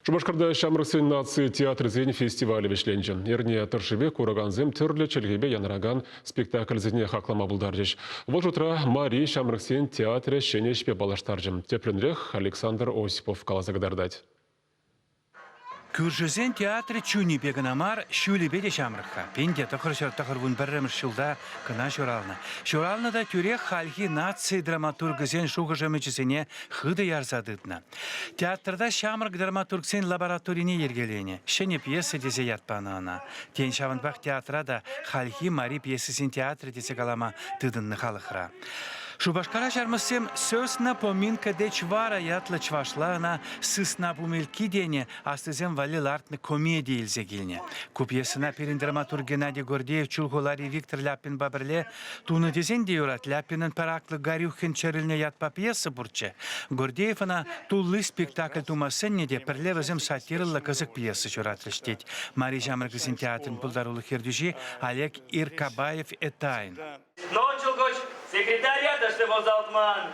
Шупашкарта ҫамрӑксен наци театрӗсен фестивалӗ вӗҫленчӗ. Эрне тӑршшӗпе куракансем тӗрлӗ чӗлхепе янӑракан спектакльсене хаклама пултарчӗҫ. Вӑл шутра Мари ҫамрӑксен театрӗ ҫӗнӗ ӗҫпе паллаштарчӗ. Тӗплӗнрех Александр Осипов каласа кӑтартать. Кӳршӗсен театрӗ чунӗпе кӑна мар, ҫулӗпе те ҫамрӑк-ха. Пин те 991-мӗш ҫулта кӑна ҫуралнӑ. Ҫуралнӑ та тӳрех хальхи наци драматургӗсен шухӑш-ӗмӗчӗсене хытӑ ярса тытнӑ. Театрта ҫамрӑк драматургсен лабораторине йӗркеленӗ. Ҫӗнӗ пьеса тесе ят панӑ ӑна. Тен, ҫавӑнпах театра та хальхи Мари пьесисен театрӗ тесе калама тытӑннӑ халӑхра. Шупашкара ҫармӑссем «Сёсна поминка де чвара» ятлӑ чӑвашла ӑна «Сысна пумилкки» тенӗ аслисем валли лартнӑ комеди илсе килнӗ. Ку пьесӑна пирӗн драматург Геннадий Гордеев Чулхулари Виктор Ляпинпа пӗрле тунӑ тесен те юрать. Ляпинӑн пӗр актлӑ Горюхин чӗрӗлнӗ ятпа пьеса пурччӗ. Гордеев ӑна тулли спектакль тума сӗннӗ те пӗрле вӗсем сатирӑллӑ кӑсӑк пьеса ҫуратрӗҫ тет Мари ҫамрӑкӗсен театрӗн пултарулӑх ертӳҫи Олег Иркабаев-Этайн. Ночилгоч секретариат болзалтман.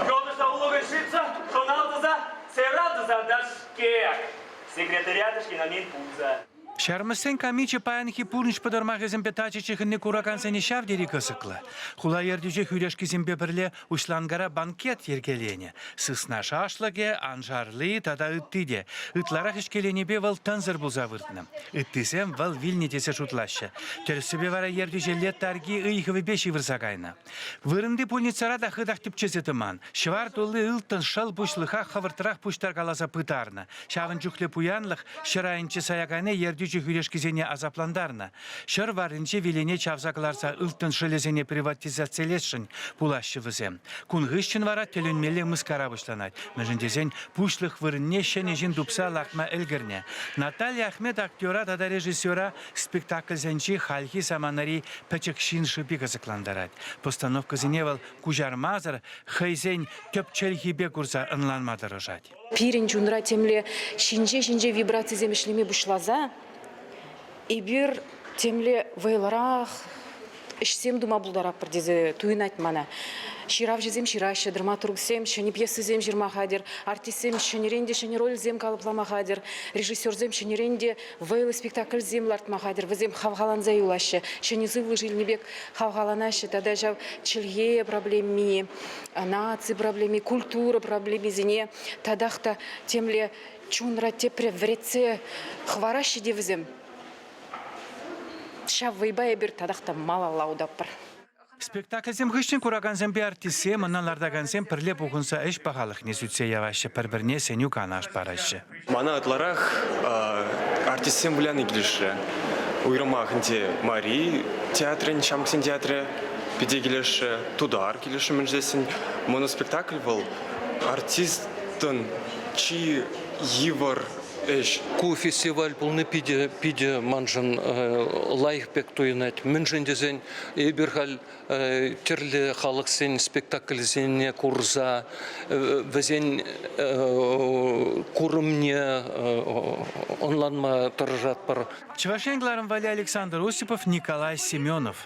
Йолдыша улугын шипса, шоналтыза, сералтыза дашкек. Секретариатышки намин пуза. Ҫармӑссен камичӗ паянхи пурнӑҫ пӑтӑрмахӗсемпе тачӑ ҫыхӑнни куракансене ҫав тери кӑсӑклӑ. Хула ертӳҫи хӳрешкисемпе пӗрле уҫланкӑра банкет йӗркеленӗ. Сысна шашлӑкӗ, аншарли тата ытти те. Ытларах ӗҫкеленипе вӑл тӑнсӑр пулса выртнӑ. Ыттисем вӑл вилнӗ тесе шутлаҫҫӗ. Тӗрӗссипе вара ертӳҫӗ летарги ыйхӑвӗпе ҫывӑрса кайнӑ. Вырӑнти пульницара та хытах тӗпчесе тӑман. Ҫӑвар тулли ылтӑн шӑл пуҫлӑха хӑвӑртрах пуҫтаркаласа пытарнӑ. Ҫавӑн чухлӗ пуянлӑх ҫӗр айӗнче сая кайни ертӳҫӗ хӳрешкисене асаплантарнӑ. Ҫӗр варринче вилене чавса кӑларса ылтӑн шӑлӗсене приватизацилесшӗн пулаҫҫӗ вӗсем. Кун хыҫҫӑн вара тӗлӗнмелле мыскара пуҫланать. Мӗншӗн тесен пуҫлӑх вырӑнне ҫӗнӗ ҫын тупса лартма ӗлкӗрнӗ. Наталья Ахмед актера тата режиссера спектакльсенчи хальхи саманари пӗчӗк ҫын шӑпи кӑсӑклантарать. Постановкӑсене вӑл куҫармасӑр хӑйсен тӗп чӗлхипе курса ӑнланма тӑрӑшать. Пирӗн чунра темле ҫинҫе-ҫинҫе вибрацисем ӗҫлеме пуҫласа эпир темле вӑйлӑрах ӗҫсем тума пултаратпӑр тесе туйӑнать мана. Ҫыравҫӑсем ҫыраҫҫӗ, драматургсем ҫӗнӗ пьесӑсем ҫырма хатӗр, артистсем ҫӗнӗрен те ҫӗнӗ рольсем калӑплама хатӗр, режиссерсем ҫӗнӗрен те вӑйлӑ спектакльсем лартма хатӗр. Вӗсем хавхаланса юлаҫҫӗ, ҫӗнӗ сывлӑш илнӗ пек хавхаланаҫҫӗ тата ҫав чӗлхе проблеми, наци проблеми, культура проблемисене татах та темле чунра тепре вӗретсе хӑвараҫҫӗ те вӗсем. Ҫав вӑйпа эпир татах та малалла утатпӑр. Спектакльсем хыҫҫӑн куракансемпе артистсем, ӑна лартакансем пӗрле пухӑнса ӗҫ пахалӑхне сӳтсе яваҫҫӗ, пӗр-пӗрне сӗнӳ-канаш параҫҫӗ. Мана ытларах артистсем выляни килӗшрӗ. Уйрӑмах ӗнтӗ Мари театрӗн, ҫамрӑксен театрӗ питӗ килӗшрӗ, тутар килӗшрӗ мӗншӗн Моноспектакль вӑл артистӑн чи йывӑр ӗҫ. Ку фестиваль пулни питӗ, питӗ маншӑн лайӑх пек туйӑнать. Мӗншӗн тесен эпир халь тӗрлӗ халӑхсен спектаклӗсене курса вӗсен курӑмне ӑнланма тӑрӑшатпӑр. Чӑваш Ен кӑларӑм валли Александр Осипов, Николай Семенов.